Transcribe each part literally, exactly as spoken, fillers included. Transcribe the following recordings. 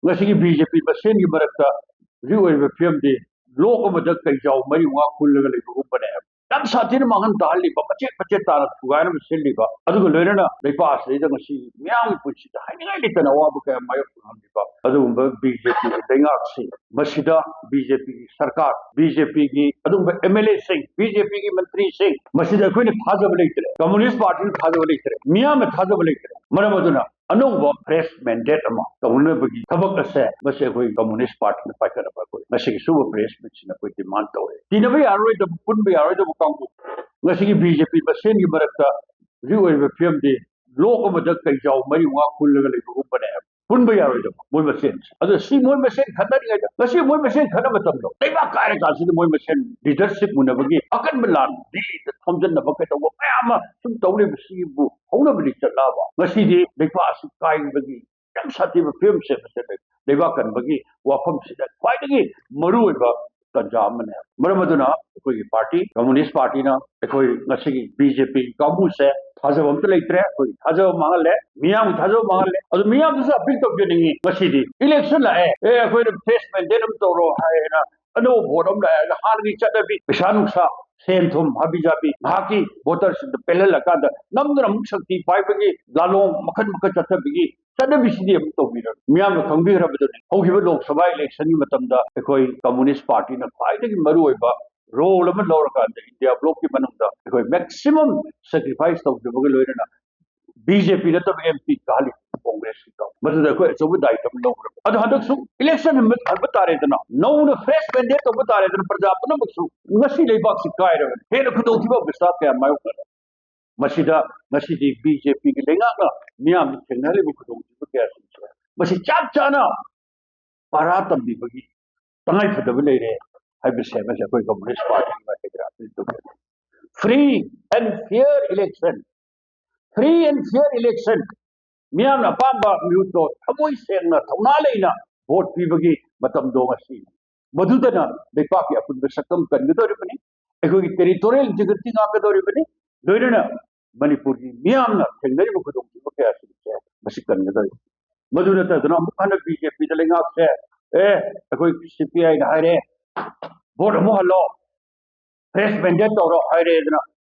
ꯉꯁꯤꯒꯤ B J ꯄꯤ ꯃꯁꯦꯟꯒꯤ ꯃꯔꯛꯇ ꯍꯧꯖꯤꯛ ꯑꯣꯏꯔꯤꯕ ꯐꯤꯕꯝꯗꯤ ꯂꯣꯛ ꯑꯃꯗ ꯀꯩꯖꯥꯎ ꯃꯔꯤ ꯃꯉꯥ ꯀꯨꯜꯂꯒ ꯂꯩꯕꯒꯨꯝꯕꯅꯦ ꯍꯥꯏꯕ꯫ ꯌꯥꯝ ꯁꯥꯊꯤꯅ ꯃꯥꯡꯍꯟ ꯇꯥꯍꯜꯂꯤꯕ, ꯃꯆꯦꯠ ꯃꯆꯦꯠ ꯇꯥꯅ ꯊꯨꯒꯥꯏꯅꯕ ꯁꯤꯜꯂꯤꯕ, ꯑꯗꯨꯒ ꯂꯣꯏꯅꯅ ꯂꯩꯕꯥꯛ ꯑꯁꯤꯗꯩꯗ ꯉꯁꯤ ꯃꯤꯌꯥꯝꯒꯤ ꯄꯨꯟꯁꯤꯗ ꯍꯥꯏꯅꯤꯡꯉꯥꯏ ꯂꯩꯇꯅ ꯑꯋꯥꯕ ꯀꯌꯥ ꯃꯥꯌꯣꯛꯅꯍꯜꯂꯤꯕ ꯑꯗꯨꯒꯨꯝꯕ ꯕꯤ ꯖꯦ ꯄꯤꯒꯤ ꯂꯩꯉꯥꯛꯁꯤꯡ, ꯃꯁꯤꯗ ꯕꯤ ꯖꯦ ꯄꯤꯒꯤ ꯁꯔꯀꯥꯔ, ꯕꯤ ꯖꯦ ꯄꯤꯒꯤ ꯑꯗꯨꯒꯨꯝꯕ ꯑꯦꯝ ꯑꯦꯜ ꯑꯦꯁꯤꯡ, ꯕꯤ ꯖꯦ ꯄꯤꯒꯤ ꯃꯟꯇ꯭ꯔꯤꯁꯤꯡ, ꯃꯁꯤꯗ ꯑꯩꯈꯣꯏꯅ ꯊꯥꯖꯕ ꯂꯩꯇ꯭ꯔꯦ, ꯀꯝꯃꯨꯅꯤꯁ ꯄꯥꯔꯇꯤꯅ ꯊꯥꯖꯕ ꯂꯩꯇ꯭ꯔꯦ, ꯃꯤꯌꯥꯝꯅ ꯊꯥꯖꯕ ꯂꯩꯇ꯭ꯔꯦ꯫ ꯃꯔꯝ ꯑꯗꯨꯅ ꯑꯅꯧꯕ ꯐ꯭ꯔꯦꯁ ꯃꯦꯟꯗꯦꯠ ꯑꯃ ꯇꯧꯅꯅꯕꯒꯤ ꯊꯕꯛ ꯑꯁꯦ ꯃꯁꯤ ꯑꯩꯈꯣꯏ ꯀꯝꯃꯨꯅꯤꯁ ꯄꯥꯔꯇꯤꯅ ꯄꯥꯏꯈꯠꯅꯕ ꯑꯩꯈꯣꯏ ꯉꯁꯤꯒꯤ ꯁꯨꯕ ꯄ꯭ꯔꯦꯁ ꯃꯤꯠꯁꯤꯅ ꯑꯩꯈꯣꯏ ꯗꯤꯃꯥꯟ ꯇꯧꯔꯦ꯫ ꯇꯤꯟꯅꯕ ꯌꯥꯔꯣꯏꯗꯕ, ꯄꯨꯟꯕ ꯌꯥꯔꯣꯏꯗꯕ ꯀꯥꯡꯕꯨ, ꯉꯁꯤꯒꯤ ꯕꯤ ꯖꯦ ꯄꯤ ꯃꯁꯦꯟꯒꯤ ꯃꯔꯛꯇ ꯍꯧꯖꯤꯛ ꯑꯣꯏꯔꯤꯕ ꯐꯤꯕꯝꯗꯤ ꯂꯣꯛ ꯑꯃꯗ ꯀꯩꯖꯥꯎ ꯃꯔꯤ ꯃꯉꯥ ꯀꯨꯜꯂꯒ ꯂꯩꯕꯒꯨꯝꯕꯅꯦ ꯍꯥꯏꯕ꯫ ꯄꯨꯟꯕ ꯌꯥꯔꯣꯏꯗꯕ ꯃꯣꯏ ꯃꯁꯦꯟꯁꯦ꯫ ꯑꯗꯣ ꯁꯤ ꯃꯣꯏ ꯃꯁꯦꯟ ꯈꯠꯅꯔꯤꯉꯩꯗ, ꯉꯁꯤ ꯃꯣꯏ ꯃꯁꯦꯟ ꯈꯠꯅ ꯃꯇꯝꯗꯣ, ꯂꯩꯕꯥꯛ ꯀꯥꯏꯔ ꯀꯥꯟꯁꯤꯗ ꯃꯣꯏ ꯃꯁꯦꯟ ꯂꯤꯗꯔꯁꯤꯞ ꯃꯨꯟꯅꯕꯒꯤ ꯑꯀꯟꯕ ꯂꯥꯟ ꯗꯤꯜꯂꯤꯗ ꯊꯣꯝꯖꯤꯟꯅꯕ ꯀꯩꯗꯧꯕ ꯃꯌꯥꯝ ꯑꯃ ꯁꯨꯝ ꯇꯧ ꯂꯩꯕꯁꯤꯕꯨ ꯍꯧꯅꯕ ꯂꯤꯡꯆꯠꯂꯛꯑꯕ? ꯉꯁꯤꯗꯤ ꯂꯩꯕꯥꯛ ꯑꯁꯤ ꯀꯥꯏꯕꯒꯤ ꯌꯥꯝ ꯁꯥꯊꯤꯕ ꯐꯤꯕꯝꯁꯦ ꯃꯁꯤ ꯂꯩ꯫ ꯂꯩꯕꯥꯛ ꯀꯟꯕꯒꯤ ꯋꯥꯐꯝꯁꯤꯗ ꯈ꯭ꯋꯥꯏꯗꯒꯤ ꯃꯔꯨꯑꯣꯏꯕ ꯇꯥꯟꯖꯥ ꯑꯃꯅꯦ꯫ ꯃꯔꯝ ꯑꯗꯨꯅ ꯑꯩꯈꯣꯏꯒꯤ ꯄꯥꯔꯇꯤ, ꯀꯝꯃꯨꯅꯤꯁ ꯄꯥꯔꯇꯤꯅ ꯑꯩꯈꯣꯏ ꯉꯁꯤꯒꯤ ꯕꯤ ꯖꯦ ꯄꯤ ꯀꯥꯡꯕꯨꯁꯦ ꯊꯥꯖꯕ ꯑꯝꯇ ꯂꯩꯇ꯭ꯔꯦ꯫ ꯑꯩꯈꯣꯏꯒꯤ ꯊꯥꯖꯕ ꯃꯥꯡꯍꯜꯂꯦ, ꯃꯤꯌꯥꯝꯒꯤ ꯊꯥꯖꯕ ꯃꯥꯡꯍꯜꯂꯦ꯫ ꯑꯗꯨ ꯃꯤꯌꯥꯝꯗꯁꯨ ꯑꯄꯤꯜ ꯇꯧꯖꯅꯤꯡꯉꯤ, ꯉꯁꯤꯗꯤ ꯏꯂꯦꯛꯁꯟ ꯂꯥꯛꯑꯦ, ꯑꯦ, ꯑꯩꯈꯣꯏꯅ ꯐ꯭ꯔꯦꯁ ꯃꯦꯟꯗꯦꯠ ꯑꯃ ꯇꯧꯔꯣ ꯍꯥꯏꯅ ꯑꯅꯧꯕ ꯚꯣꯠ ꯑꯃ ꯂꯥꯛꯑꯒ ꯍꯥꯟꯅꯒꯤ ꯆꯠꯅꯕꯤ, ꯄꯩꯁꯥ ꯅꯨꯡꯁꯥ, ꯁꯦꯟ ꯊꯨꯝ, ꯍꯥꯕꯤ ꯖꯥꯕꯤ ꯉꯥꯏꯍꯥꯛꯀꯤ ꯚꯣꯇꯔꯁꯤꯡꯗ ꯄꯦꯜꯍꯜꯂꯀꯥꯟꯗ ꯅꯝꯗꯨꯅ ꯑꯃꯨꯛ ꯁꯛꯇꯤ ꯄꯥꯏꯕꯒꯤ ꯂꯥꯂꯣꯡ ꯃꯈꯜ ꯃꯈꯜ ꯆꯠꯊꯕꯤꯒꯤ ꯆꯠꯅꯕꯤꯁꯤꯗꯤ ꯑꯃꯨꯛ ꯇꯧꯕꯤꯔꯣꯏ꯫ ꯃꯤꯌꯥꯝꯅ ꯈꯪꯕꯤꯔꯕꯗꯨꯅꯤ, ꯍꯧꯈꯤꯕ ꯂꯣꯛ ꯁꯚꯥ ꯏꯂꯦꯛꯁꯟꯒꯤ ꯃꯇꯝꯗ ꯑꯩꯈꯣꯏ ꯀꯝꯃꯨꯅꯤꯁ ꯄꯥꯔꯇꯤꯅ ꯈ꯭ꯋꯥꯏꯗꯒꯤ ꯃꯔꯨꯑꯣꯏꯕ ꯔꯣꯜ ꯑꯃ ꯂꯧꯔꯀꯥꯟꯗ ꯏꯟꯗꯤꯌꯥ ꯕ꯭ꯂꯣꯛꯀꯤ ꯃꯅꯨꯡꯗ ꯑꯩꯈꯣꯏ ꯃꯦꯛꯁꯤꯃꯝ ꯁꯦꯀ꯭ꯔꯤꯐꯥꯏꯁ ꯇꯧꯖꯕꯒ ꯂꯣꯏꯅꯅ ꯕꯤ ꯖꯦ ꯄꯤ ꯅꯠꯇꯕ ꯑꯦꯝ ꯄꯤ ꯀꯥꯍꯜꯂꯤ ꯀꯣꯡꯒ꯭ꯔꯦꯁꯀꯤꯗꯣ꯫ ꯃꯗꯨꯗ ꯑꯩꯈꯣꯏ ꯑꯆꯧꯕ ꯗꯥꯌꯤꯠꯕ ꯑꯃ ꯂꯧꯈ꯭ꯔꯕ꯫ ꯑꯗꯣ ꯍꯟꯗꯛꯁꯨ ꯏꯂꯦꯛꯁꯟ ꯍꯟꯕ ꯇꯥꯔꯦꯗꯅ, ꯅꯧꯅ ꯐ꯭ꯔꯦꯁ ꯃꯦꯟꯗꯦꯠ ꯇꯧꯕ ꯇꯥꯔꯦꯗꯅ, ꯄ꯭ꯔꯖꯥ ꯄꯨꯝꯅꯃꯛꯁꯨ ꯉꯁꯤ ꯂꯩꯕꯥꯛꯁꯤ ꯀꯥꯏꯔꯕꯅꯤ, ꯍꯦꯟꯅ ꯈꯨꯗꯣꯡꯊꯤꯕ ꯑꯕꯤꯁꯇꯥ ꯀꯌꯥ ꯃꯥꯌꯣꯛꯅꯔꯦ꯫ ꯃꯁꯤꯗ ꯉꯁꯤꯗꯤ ꯕꯤ ꯖꯦ ꯄꯤꯒꯤ ꯂꯩꯉꯥꯛꯅ ꯃꯤꯌꯥꯝꯗ ꯊꯦꯡꯅꯍꯜꯂꯤꯕ ꯈꯨꯗꯣꯡꯊꯤꯕ ꯀꯌꯥꯁꯤꯡꯁꯦ ꯃꯁꯤ ꯆꯞ ꯆꯥꯅ ꯄꯥꯔꯥ ꯇꯝꯕꯤꯕꯒꯤ ꯇꯉꯥꯏꯐꯗꯕ ꯂꯩꯔꯦ ꯍꯥꯏꯕꯁꯦ ꯃꯁꯤ ꯑꯩꯈꯣꯏ ꯀꯝꯃꯨꯅꯤꯁ ꯄꯥꯔꯇꯤꯒꯤ ꯃꯥꯏꯀꯩꯗ ꯑꯄꯤꯜ ꯇꯧꯖꯔꯤ꯫ Free and fair election, free and fair election, ꯃꯤꯌꯥꯝꯅ ꯑꯄꯥꯝꯕ ꯃꯤꯍꯨꯠꯇꯣ ꯊꯃꯣꯏ ꯁꯦꯡꯅ ꯊꯧꯅꯥ ꯂꯩꯅ ꯚꯣꯠ ꯄꯤꯕꯒꯤ ꯃꯇꯝꯗꯣ ꯉꯁꯤꯅꯤ꯫ ꯃꯗꯨꯗꯅ ꯂꯩꯄꯥꯛꯀꯤ ꯑꯄꯨꯟꯕ ꯁꯛꯇꯝ ꯀꯟꯒꯗꯧꯔꯤꯕꯅꯤ, ꯑꯩꯈꯣꯏꯒꯤ ꯇꯦꯔꯤꯇꯣꯔꯤꯌꯦꯜ ꯏꯟꯇꯤꯒ꯭ꯔꯤꯇꯤ ꯉꯥꯛꯀꯗꯧꯔꯤꯕꯅꯤ, ꯂꯣꯏꯅꯅ ꯃꯅꯤꯄꯨꯔꯒꯤ ꯃꯤꯌꯥꯝꯅ ꯊꯦꯡꯅꯔꯤꯕ ꯈꯨꯗꯣꯡꯊꯤꯕ ꯀꯌꯥꯁꯤꯡꯁꯦ ꯃꯁꯤ ꯀꯟꯒꯗꯧꯔꯤꯕꯅꯤ꯫ ꯃꯗꯨ ꯅꯠꯇꯗꯅ ꯑꯃꯨꯛ ꯍꯟꯅ ꯕꯤ ꯖꯦ ꯄꯤꯗ ꯂꯩꯉꯥꯛꯁꯦ, "ꯑꯦ, ꯑꯩꯈꯣꯏ ꯁꯤ ꯄꯤ ꯑꯥꯏꯅ ꯍꯥꯏꯔꯦ, ꯚꯣꯠ ꯑꯃꯨꯛ ꯍꯜꯂꯣ, ꯐ꯭ꯔꯦꯁ ꯃꯦꯟꯗꯦꯠ ꯇꯧꯔꯣ" ꯍꯥꯏꯔꯦꯗꯅ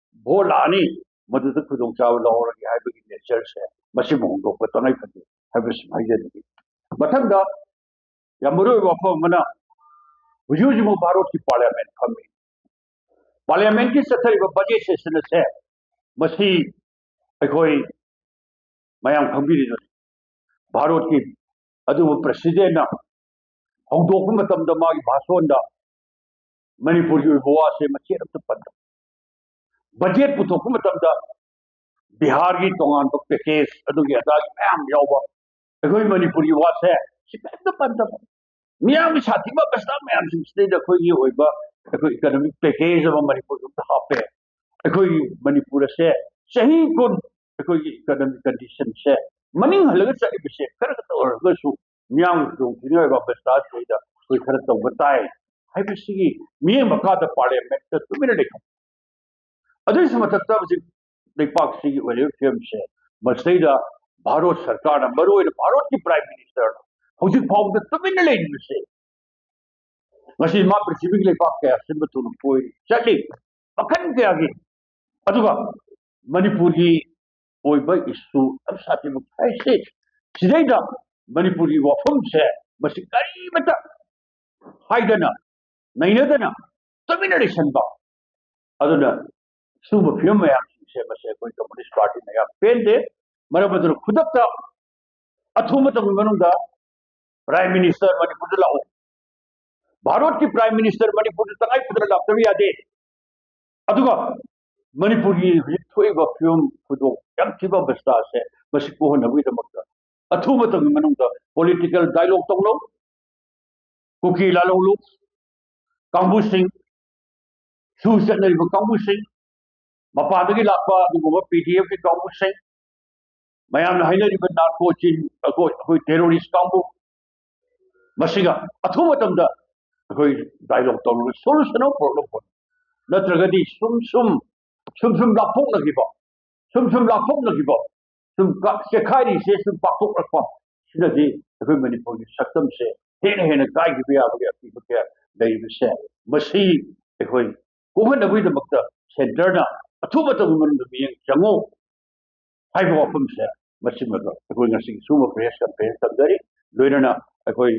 ꯚꯣꯠ ꯂꯥꯛꯑꯅꯤ, ꯃꯗꯨꯗ ꯈꯨꯗꯣꯡꯆꯥꯕ ꯂꯧꯍꯧꯔꯒꯦ ꯍꯥꯏꯕꯒꯤ ꯅꯦꯆꯔꯁꯦ, ꯃꯁꯤꯃ ꯍꯣꯡꯗꯣꯛꯄ ꯇꯉꯥꯏ ꯐꯗꯦ ꯍꯥꯏꯕꯁꯤ ꯍꯥꯏꯖꯅꯤꯡꯏ꯫ ꯃꯊꯪꯗ ꯌꯥꯝ ꯃꯔꯨ ꯑꯣꯏꯕ ꯋꯥꯐꯝ ꯑꯃꯅ, ꯍꯧꯖꯤꯛ ꯍꯧꯖꯤꯛꯃꯛ ꯚꯥꯔꯠꯀꯤ ꯄꯥꯔꯂꯤꯌꯥꯃꯦꯟ ꯐꯝꯃꯤ꯫ ꯄꯥꯔꯂꯤꯌꯥꯃꯦꯟꯒꯤ ꯆꯠꯊꯔꯤꯕ ꯕꯖꯦꯠ ꯁꯦꯁꯟ ꯑꯁꯦ, ꯃꯁꯤ ꯑꯩꯈꯣꯏ ꯃꯌꯥꯝ ꯈꯪꯕꯤꯔꯤꯗꯨꯅꯤ꯫ ꯚꯥꯔꯠꯀꯤ ꯑꯗꯨꯕꯨ ꯄ꯭ꯔꯁꯤꯗꯦꯟꯅ ꯍꯧꯗꯣꯛꯄ ꯃꯇꯝꯗ ꯃꯥꯒꯤ ꯚꯥꯁꯣꯟꯗ ꯃꯅꯤꯄꯨꯔꯒꯤ ꯑꯣꯏꯕ ꯋꯥꯁꯦ ꯃꯆꯦꯠ ꯑꯃꯠꯇ ꯄꯟꯗꯕ꯫ ꯕꯖꯦꯠ ꯄꯨꯊꯣꯛꯄ ꯃꯇꯝꯗ ꯕꯤꯍꯥꯔꯒꯤ ꯇꯣꯉꯥꯟꯕ ꯄꯦꯀꯦꯖ, ꯑꯗꯨꯒꯤ ꯑꯗꯥꯒꯤ ꯃꯌꯥꯝ ꯌꯥꯎꯕ, ꯑꯩꯈꯣꯏ ꯃꯅꯤꯄꯨꯔꯒꯤ ꯋꯥꯁꯦ ꯁꯤ ꯀꯔꯤꯝꯇ ꯄꯟꯗꯕ꯫ ꯃꯤꯌꯥꯝꯒꯤ ꯁꯥꯊꯤꯕ ꯑꯕꯁꯊꯥ ꯃꯌꯥꯝꯁꯤꯡꯁꯤꯗꯩꯗ ꯑꯩꯈꯣꯏꯒꯤ ꯑꯣꯏꯕ, ꯑꯩꯈꯣꯏ ꯏꯀꯣꯅꯣꯃꯤꯛ ꯄꯦꯀꯦꯖ ꯑꯃ ꯃꯅꯤꯄꯨꯔꯒꯤ ꯑꯃꯗ ꯍꯥꯞꯄꯦ꯫ ꯑꯩꯈꯣꯏꯒꯤ ꯃꯅꯤꯄꯨꯔ ꯑꯁꯦ ꯆꯍꯤ ꯀꯨꯟ ꯑꯩꯈꯣꯏꯒꯤ ꯏꯀꯣꯅꯣꯃꯤꯛ ꯀꯟꯗꯤꯁꯟꯁꯦ ꯃꯅꯤꯡ ꯍꯜꯂꯒ ꯆꯠꯂꯤꯕꯁꯦ ꯈꯔ ꯈꯛꯇ ꯑꯣꯏꯔꯒꯁꯨ ꯃꯤꯌꯥꯝꯒꯤ ꯈꯨꯗꯣꯡꯊꯤꯅꯤꯡꯉꯥꯏ ꯑꯣꯏꯕ ꯑꯕꯁꯊꯥꯁꯤꯗꯩꯗ ꯑꯩꯈꯣꯏ ꯈꯔ ꯇꯧꯕ ꯇꯥꯏ ꯍꯥꯏꯕꯁꯤꯒꯤ ꯃꯤꯠꯌꯦꯡ ꯃꯈꯥꯗ ꯄꯥꯔꯂꯤꯌꯥꯃꯦꯟꯠꯇ ꯇꯨꯃꯤꯟꯅ ꯂꯩꯊꯣꯛ ꯑꯗꯨꯒꯤꯁꯨ ꯃꯊꯛꯇ ꯍꯧꯖꯤꯛ ꯂꯩꯄꯥꯛꯁꯤꯒꯤ ꯑꯣꯏꯔꯤꯕ ꯐꯤꯕꯝꯁꯦ, ꯃꯁꯤꯗꯩꯗ ꯚꯥꯔꯠ ꯁꯔꯀꯥꯔꯅ, ꯃꯔꯨꯑꯣꯏꯅ ꯚꯥꯔꯠꯀꯤ ꯄ꯭ꯔꯥꯏꯝ ꯃꯤꯅꯤꯁꯇꯔꯅ ꯍꯧꯖꯤꯛ ꯐꯥꯎꯕꯗ ꯇꯨꯃꯤꯟꯅ ꯂꯩꯔꯤꯕꯁꯦ, ꯉꯁꯤ ꯃꯥ ꯄ꯭ꯔꯤꯊꯤꯕꯤꯒꯤ ꯂꯩꯄꯥꯛ ꯀꯌꯥ ꯁꯤꯟꯕ ꯊꯨꯡꯅ ꯀꯣꯏꯔꯤ, ꯆꯠꯂꯤ, ꯃꯈꯜ ꯀꯌꯥꯒꯤ꯫ ꯑꯗꯨꯒ ꯃꯅꯤꯄꯨꯔꯒꯤ ꯑꯣꯏꯕ ꯏꯁꯨ ꯌꯥꯝ ꯁꯥꯊꯤꯕ ꯀ꯭ꯔꯥꯏꯁꯤꯁ ꯁꯤꯗꯩꯗ ꯃꯅꯤꯄꯨꯔꯒꯤ ꯋꯥꯐꯝꯁꯦ, ꯃꯁꯤ ꯀꯔꯤꯃꯇ ꯍꯥꯏꯗꯅ, ꯅꯩꯅꯗꯅ ꯇꯨꯃꯤꯟꯅ ꯂꯩꯁꯟꯕ꯫ ꯑꯗꯨꯅ ꯁꯨꯝꯕ ꯐꯤꯕꯝ ꯃꯌꯥꯝꯁꯤꯡꯁꯦ, ꯃꯁꯤ ꯑꯩꯈꯣꯏ ꯀꯝꯃꯨꯅꯤꯁ ꯄꯥꯔꯇꯤꯅ ꯌꯥꯝ ꯄꯦꯟꯗꯦ꯫ ꯃꯔꯝ ꯑꯗꯨꯅ ꯈꯨꯗꯛꯇ ꯑꯊꯨꯕ ꯃꯇꯝꯒꯤ ꯃꯅꯨꯡꯗ ꯄ꯭ꯔꯥꯏꯝ ꯃꯤꯅꯤꯁꯇꯔ ꯃꯅꯤꯄꯨꯔꯗ ꯂꯥꯛꯎ, ꯚꯥꯔꯠꯀꯤ ꯄ꯭ꯔꯥꯏꯝ ꯃꯤꯅꯤꯁꯇꯔ ꯃꯅꯤꯄꯨꯔꯗ ꯇꯉꯥꯏ ꯐꯗꯅ ꯂꯥꯛꯇꯕ ꯌꯥꯗꯦ꯫ ꯑꯗꯨꯒ ꯃꯅꯤꯄꯨꯔꯒꯤ ꯍꯧꯖꯤꯛ ꯊꯣꯛꯏꯕ ꯐꯤꯕꯝ ꯈꯨꯗꯣꯡ ꯌꯥꯝ ꯊꯤꯕ ꯑꯕꯁꯊꯥꯁꯦ, ꯃꯁꯤ ꯀꯣꯛꯍꯟꯅꯕꯒꯤꯗꯃꯛꯇ ꯑꯊꯨꯕ ꯃꯇꯝꯒꯤ ꯃꯅꯨꯡꯗ ꯄꯣꯂꯤꯇꯤꯀꯦꯜ ꯗꯥꯏꯂꯣꯒ ꯇꯧꯅꯧ꯫ ꯀꯨꯀꯤ ꯂꯥꯂꯣꯡꯂꯨꯞ ꯀꯥꯡꯕꯨꯁꯤꯡ, ꯁꯨ ꯆꯠꯅꯔꯤꯕ ꯀꯥꯡꯕꯨꯁꯤꯡ, ꯃꯄꯥꯟꯗꯒꯤ ꯂꯥꯛꯄ ꯑꯗꯨꯒꯨꯝꯕ ꯄꯤ ꯗꯤ ꯑꯦꯐꯀꯤ ꯀꯥꯡꯕꯨꯁꯤꯡ, ꯃꯌꯥꯝꯅ ꯍꯥꯏꯅꯔꯤꯕ ꯅꯥꯔꯀꯣ ꯆꯤꯟ, ꯑꯩꯈꯣꯏ, ꯑꯩꯈꯣꯏ ꯇꯦꯔꯣꯔꯤꯁ ꯀꯥꯡꯕꯨ, ꯃꯁꯤꯒ ꯑꯊꯨꯕ ꯃꯇꯝꯗ ꯑꯩꯈꯣꯏ ꯗꯥꯏꯂꯣꯒ ꯇꯧꯔꯒ ꯁꯣꯂꯨꯁꯟ ꯑꯃ ꯄꯨꯔꯛꯅꯕ ꯍꯣꯠꯅꯧ꯫ ꯅꯠꯇ꯭ꯔꯒꯗꯤ ꯁꯨꯝ ꯁꯨꯝ, ꯁꯨꯝ ꯁꯨꯝ ꯂꯥꯞꯊꯣꯛꯅꯈꯤꯕ, ꯁꯨꯝ ꯁꯨꯝ ꯂꯥꯞꯊꯣꯛꯅꯈꯤꯕ, ꯁꯨꯝ ꯀ-, ꯆꯦꯈꯥꯏꯔꯤꯁꯦ ꯁꯨꯝ ꯄꯥꯛꯊꯣꯛꯂꯛꯄ, ꯁꯤꯅꯗꯤ ꯑꯩꯈꯣꯏ ꯃꯅꯤꯄꯨꯔꯒꯤ ꯁꯛꯇꯝꯁꯦ ꯍꯦꯟꯅ ꯍꯦꯟꯅ ꯀꯥꯏꯈꯤꯕ ꯌꯥꯕꯒꯤ ꯑꯀꯤꯕ ꯀꯌꯥ ꯂꯩꯔꯤꯕꯁꯦ, ꯃꯁꯤ ꯑꯩꯈꯣꯏ ꯀꯣꯛꯍꯟꯅꯕꯒꯤꯗꯃꯛꯇ centreꯅ ꯑꯊꯨꯕ ꯃꯇꯝꯒꯤ ꯃꯅꯨꯡꯗ ꯃꯤꯠꯌꯦꯡ ꯆꯪꯉꯨ ꯍꯥꯏꯕ ꯋꯥꯐꯝꯁꯦ, ꯃꯁꯤꯃꯒ ꯑꯩꯈꯣꯏ ꯉꯁꯤꯒꯤ ꯁꯤꯒꯨꯝꯕ press conference ꯇꯧꯖꯔꯤ꯫ ꯂꯣꯏꯅꯅ ꯑꯩꯈꯣꯏ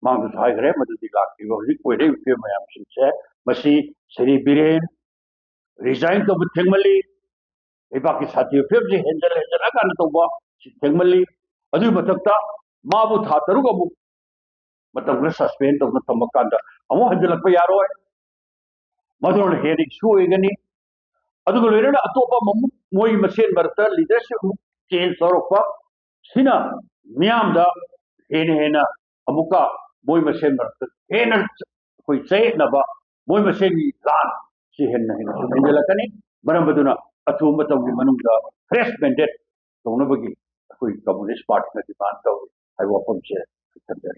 ꯃꯥꯡꯗꯁꯨ ꯍꯥꯏꯈ꯭ꯔꯦ, ꯃꯗꯨꯗꯤ ꯂꯥꯛꯂꯤꯕ ꯍꯧꯖꯤꯛ ꯑꯣꯏꯔꯛꯂꯤꯕ ꯐꯤꯕꯝ ꯃꯌꯥꯝꯁꯤꯡꯁꯦ, ꯃꯁꯤ ꯁ꯭ꯔꯤ ꯕꯤꯔꯦꯟ resign ꯇꯧꯕ ꯊꯦꯡꯃꯜꯂꯤ, ꯂꯩꯕꯥꯛꯀꯤ ꯁꯥꯊꯤꯕ ꯐꯤꯕꯝꯁꯤ ꯍꯦꯟꯖꯜ ꯍꯦꯟꯖꯜꯂꯛꯑꯀꯥꯟꯗ ꯇꯧꯕ ꯁꯤ ꯊꯦꯡꯃꯜꯂꯤ꯫ ꯑꯗꯨꯒꯤ ꯃꯊꯛꯇ ꯃꯥꯕꯨ ꯊꯥ ꯇꯔꯨꯛ ꯑꯃꯨꯛ ꯃꯇꯝ ꯈꯔ suspend ꯇꯧꯗꯨꯅ ꯊꯝꯃꯀꯥꯟꯗ ꯑꯃꯨꯛ ꯍꯟꯖꯤꯜꯂꯛꯄ ꯌꯥꯔꯣꯏ, ꯃꯗꯨꯅ ꯍꯦꯟꯅ issue ꯑꯣꯏꯒꯅꯤ꯫ ꯑꯗꯨꯒ ꯂꯣꯏꯅꯅ ꯑꯇꯣꯞꯄ ꯑꯃꯨꯛ ꯃꯣꯏ ꯃꯁꯦꯟ ꯃꯔꯛꯇ leadership ꯑꯃꯨꯛ change ꯇꯧꯔꯛꯄ, ꯁꯤꯅ ꯃꯤꯌꯥꯝꯗ ꯍꯦꯟꯅ ꯍꯦꯟꯅ ꯑꯃꯨꯛꯀ ꯃꯣꯏ ꯃꯁꯦꯟ ꯃꯔꯛꯇ ꯍꯦꯟꯅ ꯑꯩꯈꯣꯏ ꯆꯌꯦꯠꯅꯕ, ꯃꯣꯏ ꯃꯁꯦꯟꯒꯤ ꯂꯥꯟ ꯁꯤ ꯍꯦꯟꯅ ꯍꯦꯟꯅ ꯁꯨꯝ ꯍꯦꯟꯖꯜꯂꯛꯀꯅꯤ꯫ ꯃꯔꯝ ꯑꯗꯨꯅ ꯑꯊꯨꯕ ꯃꯇꯝꯒꯤ ꯃꯅꯨꯡꯗ fresh mandate ꯇꯧꯅꯕꯒꯤ ꯑꯩꯈꯣꯏ Communist Partyꯅ demand ꯇꯧꯔꯤ ꯍꯥꯏꯕ ꯋꯥꯐꯝꯁꯦ ꯑꯩ ꯊꯝꯖꯔꯤ꯫